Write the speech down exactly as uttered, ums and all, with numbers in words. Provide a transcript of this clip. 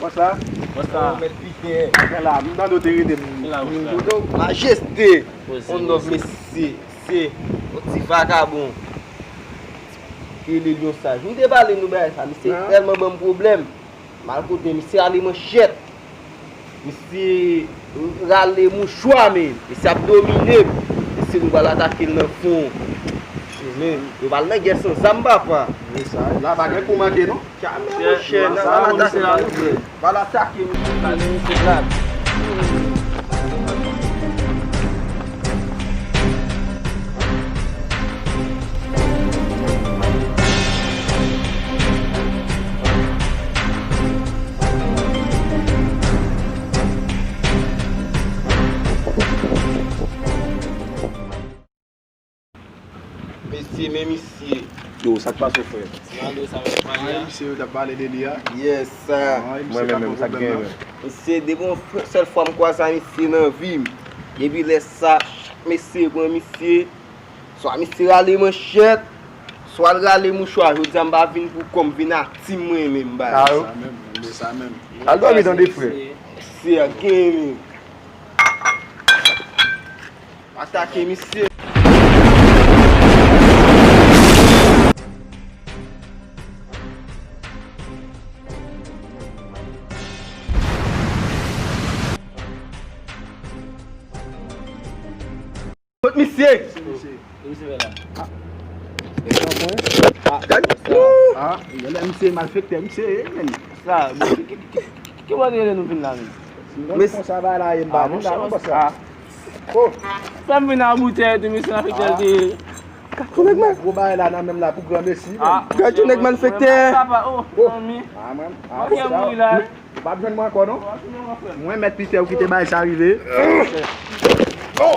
Sa? Mwen sa. Mèt Pitè. Mwen la, m tande w te rele m. Mwen la, mwen la. Kote w? Majeste. Poze, poze. On nòg mesye, se yon ti vakabon. Rele Lyon Saj. M te pale nou bagay sa, misye tèlman ban m pwoblèm. M al kote misye rale manchèt. Misye rale mouchwa, men. Misye ap domine m. Mesye, nou pral atake l nan fon. Men, yo pral nan gè san zam, papa. Wi, sa, la pa gen kou manke, non. Jamè, monchè, n ap al atake misye. N ap al atake misye. Pale misye plat. Mesye, men misye. Yo, sa k pase, frè? Ti Mado sa, mwen pale a. Misye yo t ap pale de li a. Yes, sa. Mwen menm, sa k genyen? Misye, depi yon sèl fwa m kwaze a misye nan vi m. Depi lè sa, chak mesye pran misye. Swa misye rale manchèt, swa l rale mouchwa. Jodi a m pa vin pou kò m, vin ak tim mwen menm, bay. Sa menm, sa menm. Al dòmi, tande, frè. Mesye a genyen. Atake misye. Kot misye? Misye fè la. Ah, gade. Ah, misye malfektè, misye, men. Sa, ki, ki, ki, ki, ki bò nou rele nou vin la, men? Mwen konsa bay la, e m pa vin la, non, bòs la. Oh. Sa m vin a boutèy tou, mesye, nan fè tèl de. Gad yon nèg mal. Gwo bagay la nan menm la pou gran mesi. Ah, gad yon nèg malfektè. Papa, oh, zanmi. Ah, mwen. Ah, ok, sa. Mouri la. Ou p ap jwenn mwen ankò, non? Mwen mèt Pitè ou kite bagay sa rive. Oh.